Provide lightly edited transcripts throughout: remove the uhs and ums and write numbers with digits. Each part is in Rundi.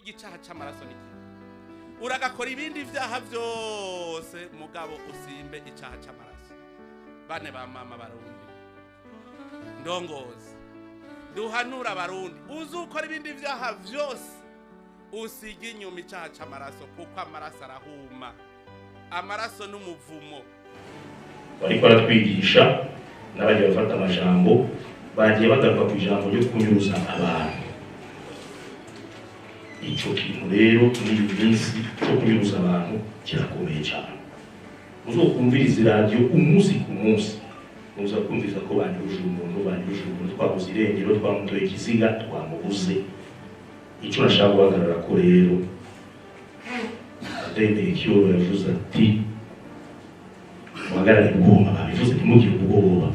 Icaha c'amaraso ni kibi. Uragakora ibindi vyaha vyose, mugabo usimbe icaha c'amaraso. Bane ba mama Barundi, ndongozi, duhanura Abarundi: uzukora ibindi vyaha vyose, usiga inyuma icaha c'amaraso, kuko amaraso arahuma, amaraso n'umuvumo. Bariko baratwigisha n'abagiye bafata amajambo, bagiye bagaruka ku ijambo ryo kunyuruza abantu. Ico kintu rero muri iyi minsi cyo kunyuruza abantu kirakomeye cyane. Muzokumviriza iradiyo umunsi ku munsi, muza kumviriza ko banyuruje umuntu, banyuruje umuntu, twabuze irengero, twamutoye ikiziga, twamubuze. Icyo nashaka guhagarara ko rero, Adene Kiyobo yavuze ati: "Muhagarare ubwoba." Babivuze, ntimugire ubwoba.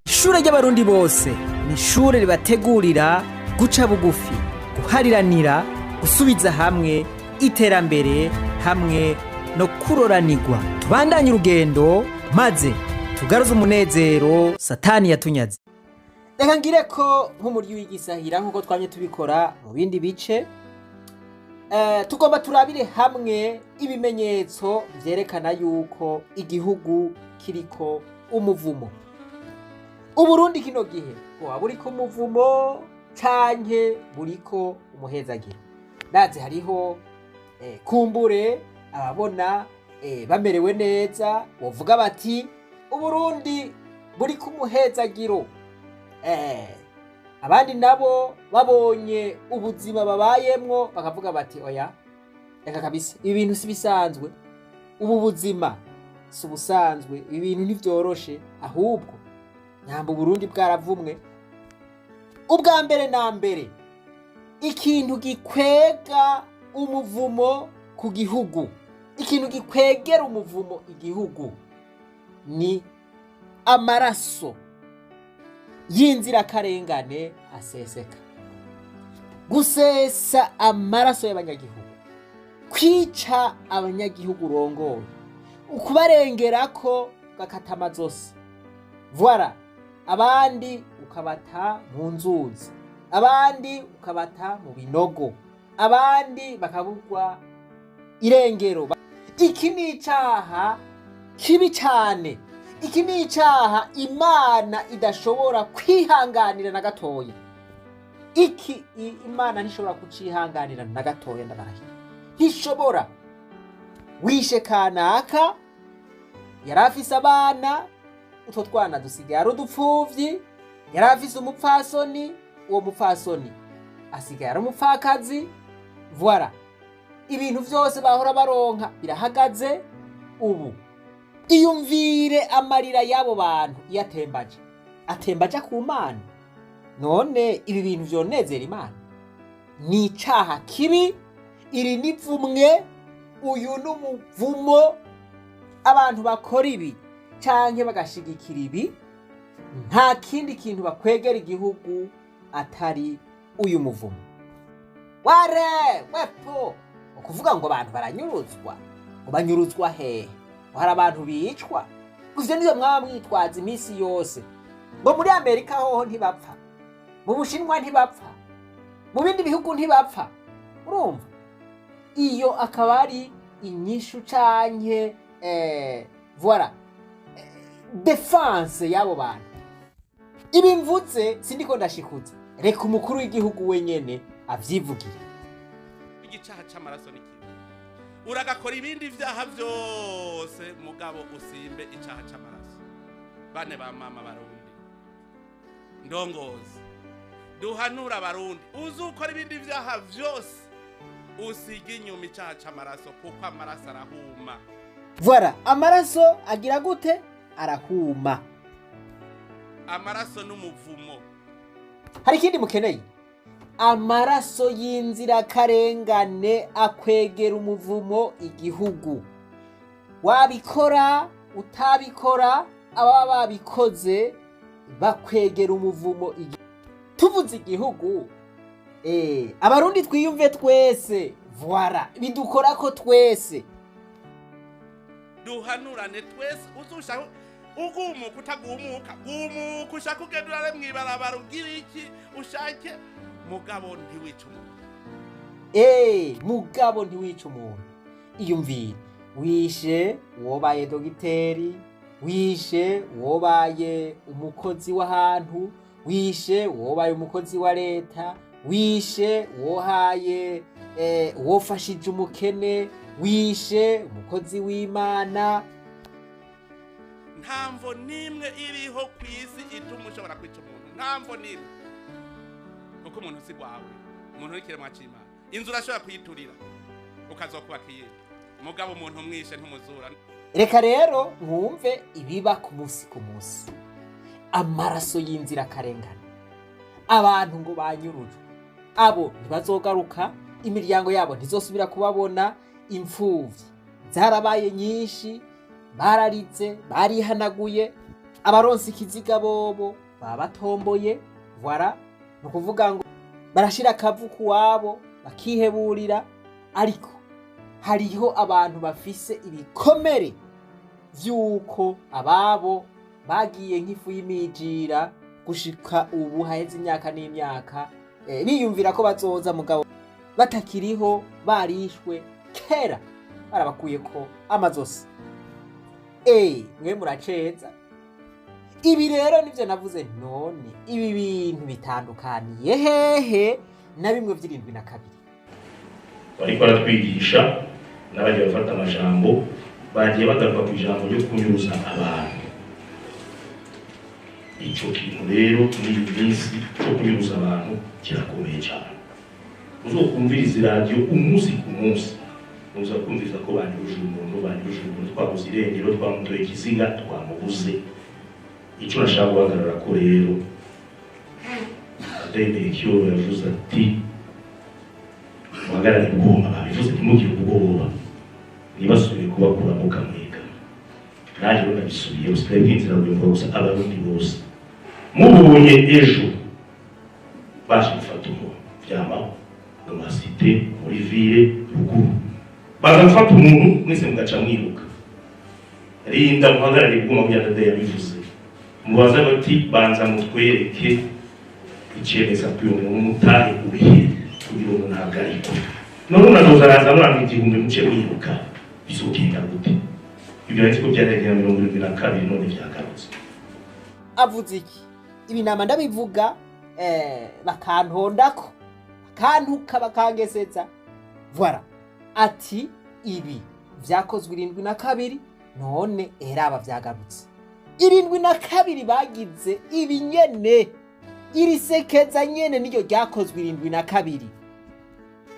Ishure ry'Abarundi bose ni ishure ribategurira guca bugufi, guhariranira, gusubiza hamwe, iterambere hamwe no kuroranirwa. Tubandanye urugendo maze tugaruze umunezero Satani yatunyaze. Reka ngire ko nk'umuryi w'igisahira, nk'uko twamye tubikora mu bindi bice, tugomba turabire hamwe ibimenyetso vyerekana yuko igihugu kiriko umuvumo. Uburundi kino gihe bwoba buriko umuvumo canke buriko umuhezagiro? Ndazi hariho kumbure ababona bamerewe neza, bovuga bati: "Uburundi buriko umuhezagiro." Abandi nabo babonye ubuzima babayemwo bakavuga bati: "Oya, reka kabisa, ibi bintu si bisanzwe, ubu buzima si ubusanzwe, ibi bintu ntivyoroshe, ahubwo nyamba Uburundi bwaravumwe." Ubwa mbere na mbere, ikintu gikwega umuvumo ku gihugu, ikintu gikwegera umuvumo igihugu, ni amaraso y'inzirakarengane aseseka. Gusesa amaraso y'abanyagihugu, kwica abanyagihugu urongoye, ukubarengerako ugakata amazosi, voilà, abandi ukabata mu nzuzi, abandi ukabata mu binogo, abandi bakabugwa irengero. Iki ni icaha kibi cane. Iki ni icaha Imana idashobora kwihanganira na gatoya. Iki Imana ntishobora kucihanganira na gatoya, ndabarahiye, ntishobora. Wishe kanaka, yari afise abana, utwo twana dusigaye ari udupfuvyi. Yari afise umupfasoni, uwo mupfasoni asigaye ari umupfakazi. Voilà, ibintu vyose bahora baronka birahagaze ubu. Iyumvire amarira y'abo bantu iyo atembaje, atembaje ku Mana. None ibi bintu vyonezera Imana? Ni icaha kibi, iri ni vumwe, uyu ni umuvumo. Abantu bakora ibi canke bagashigikira ibi, nta kindi kintu bakwegera igihugu atari uyu muvumo. Ware wepo ukuvuga ngo abantu baranyuruzwa, ngo banyuruzwa hehe? Ngo hari abantu bicwa? Ivyo nivyo mwaba mwitwaza iminsi yose, ngo muri Amerika hoho ntibapfa, mu Bushinwa ntibapfa, mu bindi bihugu ntibapfa. Urumva iyo akaba ari inyishu canke voilà, défense y'abo bantu. Ibi mvuze sindiko ndashikuza, reka umukuru w'igihugu wenyene avyivugire. Igicaha c'amaraso ni kibi. Uragakora ibindi vyaha vyose, mugabo usimbe icaha c'amaraso. Bane ba mama Barundi, ndongozi, duhanura Abarundi: uzukora ibindi vyaha vyose, usiga inyuma icaha c'amaraso, kuko amaraso arahuma. Voilà, amaraso agira gute? Arahuma. Amaraso n'umuvumo. Hari ikindi mukeneye? Amaraso y'inzirakarengane akwegera umuvumo igihugu. Wabikora, utabikora, ababa babikoze bakwegera umuvumo igihugu. Tuvuze igihugu, Abarundi twiyumve twese, voilà, bidukorako twese. Duhanurane twese, uzushaka. Ugumuka utagumuka, gumuka ushaka ugenda urare mw'ibarabara ugira iki ushake, mugabo ntiwice umuntu. Mugabo ntiwice umuntu. Iyumvire, wishe uwobaye dogiteri, wishe uwobaye umukozi w'ahantu, wishe uwobaye umukozi wa leta, wishe uwohaye uwofashije umukene, wishe umukozi w'Imana. Nta mvo n'imwe iriho ku isi ituma ushobora kwica umuntu, nta mvo n'imwe, kuko umuntu si gwawe, umuntu ni ikiremwa c'Imana. Inzu urashobora kuyiturira ukazokubaka iyindi, mugabo umuntu umwishe ntumuzura. Reka rero mwumve ibiba ku munsi ku munsi, amaraso y'inzirakarengane, abantu ngo banyurujwe, abo ntibazogaruka, imiryango yabo ntizosubira kubabona. Imfuvyi zarabaye nyinshi, bararitse, barihanaguye, abaronse ikiziga bobo baba batomboye. Voilà, ni ukuvuga ngo barashira akavu kuwabo bakiheburira, ariko hariho abantu bafise ibikomere vy'uko ababo bagiye nk'ifu y'imijira gushika ubu haheze imyaka n'imyaka, biyumvira ko bazoza mugabo batakiriho, barishwe kera, barabakuyeko amazosi. Mwe muraceza. Ibi rero nivyo navuze. None ibi bintu bitandukaniye hehe na bimwe vy'72? Bariko baratwigisha n'abagiye bafata amajambo, bagiye bagaruka ku ijambo ryo kunyuruza abantu. Ico kintu rero muri iyi minsi cyo kunyuruza abantu kirakomeye cyane. Uzokumviriza iradiyo umunsi ku munsi, muza kumviriza ko banyuruje umuntu, banyuruje umuntu, twabuze irengero, twamutoye ikiziga, twamubuze. Icyo nashaka guhagarara ko rero, Ademekiyo yavuze ati muhagarare ubwoba, babivuze ntimugire ubwoba, ntibasubire kubakuramo kamwega. Nanjye rero ndabisubiye, usigaye bw'inzira bwumva gusa. Abarundi bose mubonye ejo baje gufata umuntu, vyamaho mu masite, muri ville ruguru, bagafata umuntu, mwese mugaca mwiruka. Rinda muhagarare ubwuma kugira ngo yabivuze, mubaze bati banza mutwereke icemeza ko uyu muntu mutahe urihe, kugira ngo ntahagarikwe. None unazoza araza muranga 1000, muce mwiruka, bizogenda gute? Ibyo nzi ko byarengera 72, none vyagarutse. Avuze iki? Ibi nama ndabivuga, bakantondako, bakantuka, bakangesetsa. Voilà, ati ibi vyakozwe 72, none eraba vyagarutse. 72 bagize ibi nyene, iri sekeza nyene niryo ryakozwe 72.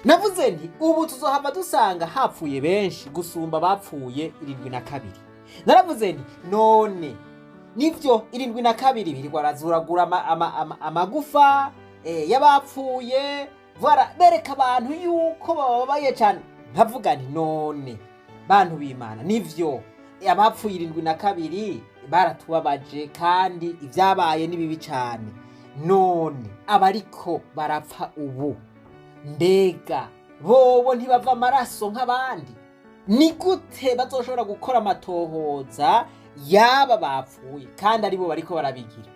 Navuze nti ubu tuzohava dusanga hapfuye benshi gusumba bapfuye 72. Naravuze nti none nivyo 72 birirwa barazuragura amagufa y'abapfuye, voilà, bereka abantu yuko bababaye cyane. Nkavuga nti none bantu b'Imana, nivyo abapfuye 72 baratubabaje kandi ibyabaye ni bibi cyane, none abariko barapfa ubu mbega bobo ntibava amaraso nk'abandi? Ni gute bazoshobora gukora amatohoza yaba bapfuye kandi aribo bariko barabigira?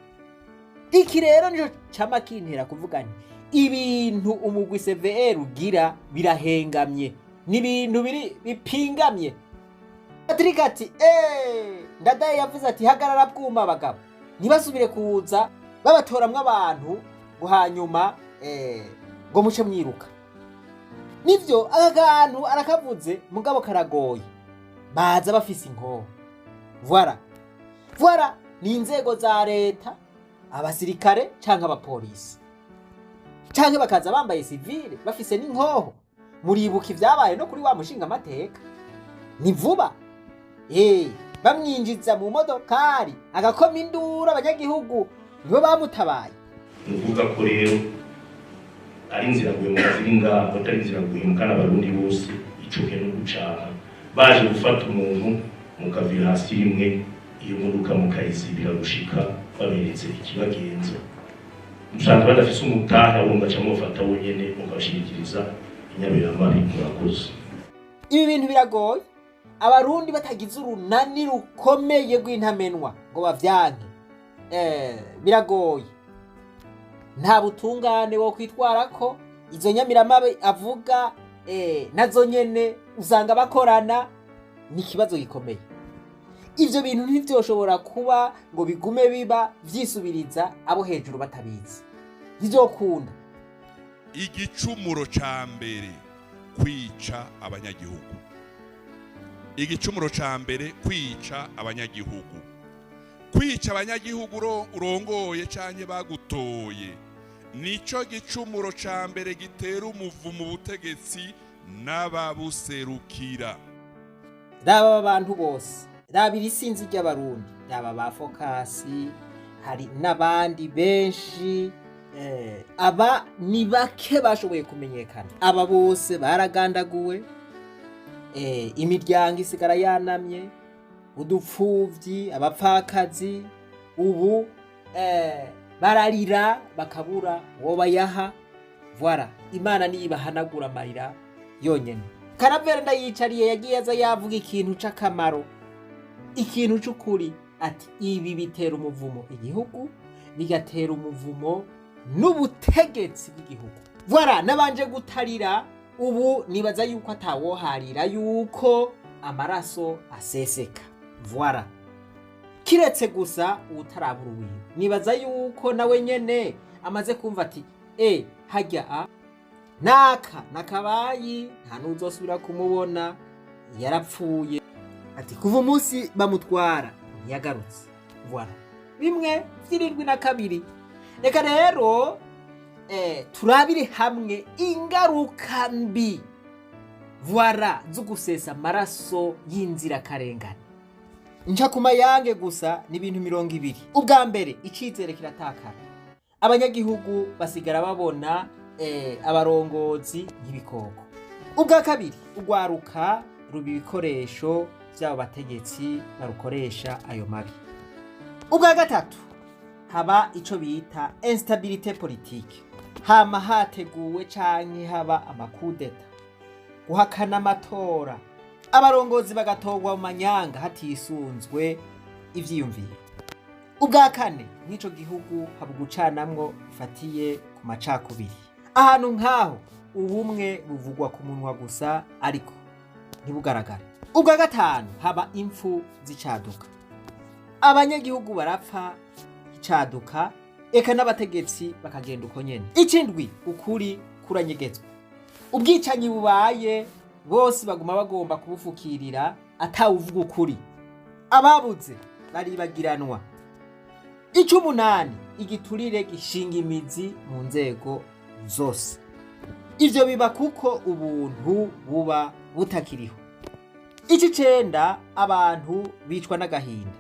Iki rero nico cama kintera kuvuga nti ibintu umugwi CVR ugira birahengamye, ni ibintu biri bipingamye. Patrick ati Ndadaye yavuze ati hagarara bwuma abagabo, ntibasubire kuza babatoramwo abantu ngo hanyuma ngo muce mwiruka. Nivyo, aka kantu arakavuze, mugabo karagoye. Baza bafise inkoho, voilà voilà, ni inzego za leta, abasirikare canke abapolisi, canke bakaza bambaye civile bafise n'inkoho. Muribuka ivyabaye no kuri wa mushinga amateka ni vuba, bamwinjiza mu modokari agakoma induru, abanyagihugu nibo bamutabaye. Ni ukuvuga ko rero ari inzira guhemuka ziri ngaho, atari inzira guhemuka n'abarundi bose. Ico no gucana baje gufata umuntu, mukavira hasi rimwe iyo modoka mukayizibira gushika baberetse ikibagenza. Musanzwe badafise umutahe, abo mugaca mubafata bonyene mukabashikiriza inyamiramabi. Murakoze. Ibi bintu biragoye. Abarundi batagize urunani rukomeye rw'intamenwa ngo bavyanke, biragoye. Nta butungane wo kwitwara ko izo nyamiramabe avuga, nazo nyene usanga bakorana. Ni ikibazo gikomeye. Ivyo bintu ntivyoshobora kuba ngo bigume biba vyisubiriza abo hejuru batabizi, ntivyokunda. Igicumuro ca mbere, kwica abanyagihugu. Igicumuro ca mbere, kwica abanyagihugu. Kwica abanyagihugu urongoye canke bagutoye, nico gicumuro ca mbere gitera umuvumo ubutegetsi n'ababuserukira. Raba aba bantu bose, raba iri sinzi ry'Abarundi, raba ba Fokasi, hari n'abandi benshi. Aba ni bake bashoboye kumenyekana. Aba bose baragandaguwe, imiryango isigara yanamye, udupfuvyi, abapfakazi ubu bararira bakabura uwo bayaha. Voilà, Imana niyo ibahanagura amarira yonyene. Karavera Ndayicariye yagiye aza yavuga ikintu c'akamaro, ikintu c'ukuri, ati ibi bitera umuvumo igihugu, bigatera umuvumo n'ubutegetsi bw'igihugu. Voilà, nabanje gutarira. Ubu nibaza yuko atawoharira yuko amaraso aseseka. Voilà, kiretse gusa uwutarabura uwiwe, nibaza yuko nawe nyene amaze kumva ati hajya a naka nakabayi, nta n'uzosubira kumubona, yarapfuye. Ati kuva umunsi bamutwara ntiyagarutse. Voilà, bimwe 72. Reka rero turabire hamwe ingaruka mbi, voilà, zo gusesa amaraso y'inzirakarengane. Nca ku mayange gusa, ni ibintu 20. Ubwa mbere, icizere kiratakara, abanyagihugu basigara babona abarongozi nk'ibikoko. Ubwa kabiri, urwaruka ruba ibikoresho by'abo bategetsi barukoresha ayo mabi. Ubwa gatatu, haba ico bita instabilité politique, hama hateguwe canke haba amakudeta, guhakana amatora, abarongozi bagatorwa mu manyanga hatisunzwe ivyiyumviro. Ubwa kane, mw'ico gihugu haba ugucanamwo bifatiye ku macakubiri. Ahantu nk'aho ubumwe buvugwa ku munwa gusa, ariko ntibugaragare. Ubwa gatanu, haba impfu z'icaduka, abanyagihugu barapfa icaduka, eka n'abategetsi bakagenda uko nyene. Icindwi, ukuri kuranyegetswa. Ubwicanyi bubaye, bose baguma bagomba kubufukirira, atawuvuga ukuri, ababuze baribagiranwa. Icumunani, igiturire gishinga imizi mu nzego zose. Ivyo biba kuko ubuntu buba butakiriho. Icicenda, abantu bicwa n'agahinda.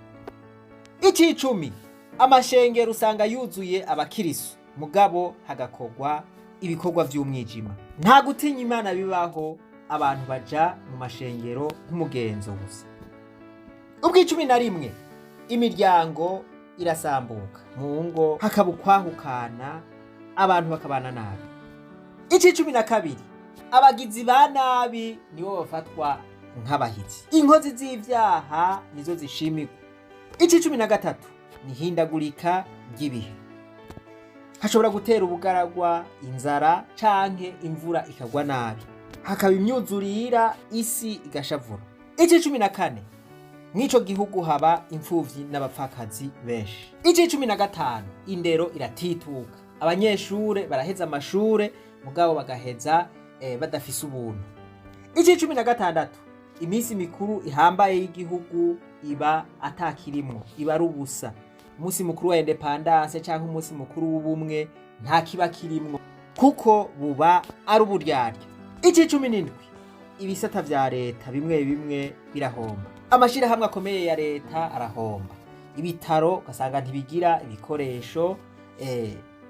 Icicumi, amashengero usanga yuzuye abakirisu, mugabo hagakorwa ibikorwa vy'umwijima. Nta gutinya Imana bibaho, abantu baja mu mashengero nk'umugenzo gusa. Ubw'icumi na rimwe, imiryango irasambuka, mu ngo hakaba ukwahukana, abantu bakabana nabi. Ici 12, abagizi ba nabi nibo bafatwa nk'abahizi, inkozi z'ivyaha nizo zishimirwa. Ici 13 ni ihindagurika ry'ibihe, hashobora gutera ubugaragwa, inzara canke imvura ikagwa nabi, hakaba imyuzurira, isi igashavura. Ici 14, mw'ico gihugu haba imfuvyi n'abapfakazi benshi. Ici 15, indero iratituka, abanyeshure baraheza amashure mugabo bagaheza badafise ubuntu. Ici 16, iminsi mikuru ihambaye y'igihugu iba atakirimwo, iba ari ubusa. Umunsi mukuru wa indépendance canke umunsi mukuru w'ubumwe nta kiba kirimwo, kuko buba ari uburyarya. Ici 17, ibisata vya leta bimwe bimwe birahomba, amashirahamwe akomeye ya leta arahomba, ibitaro ugasanga ntibigira ibikoresho,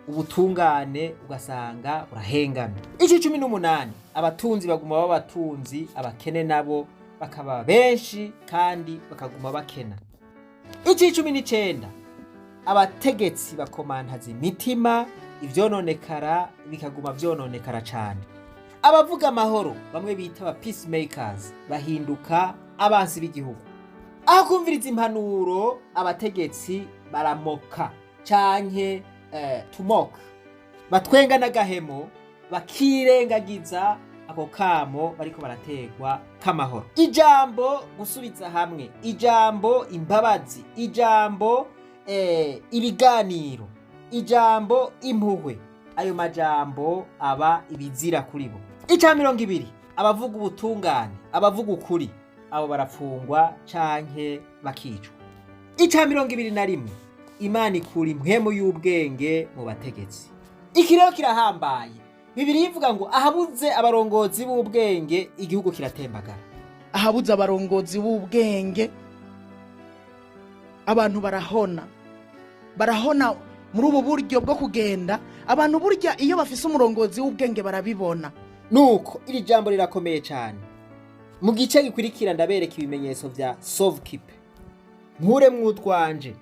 ubutungane ugasanga burahengamye. Ici 18, abatunzi baguma b'abatunzi, abakene nabo bakaba benshi kandi bakaguma bakena. Ici 19, abategetsi bakomantaza imitima, ivyononekara bikaguma vyononekara cane. Abavuga amahoro, bamwe bita aba peacemakers, bahinduka Abansi b'igihugu, aho kumviriza impanuro, abategetsi baramoka canke tumoka, batwenga n'agahemo, bakirengagiza ako kamo bariko barategwa k'amahoro. Ijambo gusubiza hamwe, ijambo imbabazi, ijambo ibiganiro, ijambo impuhwe, ayo majambo aba ibizira kuri bo. Icya 20, abavuga ubutungane, abavuga ukuri, abo barafungwa canke bakicwa. Icya 21, Imana ikura impwemu y'ubwenge mu bategetsi. Iki rero kirahambaye. Bibiliya ivuga ngo ahabuze abarongozi b'ubwenge, igihugu kiratembagara. Ahabuze abarongozi b'ubwenge, abantu barahona, barahona. Muri ubu buryo bwo kugenda, abantu burya iyo bafise umurongozi w'ubwenge barabibona. Nuko iri jambo rirakomeye cyane. Mu gice gikurikira ndabereka ibimenyetso vya sauve-qui-peut. Nkuremwo utwanje.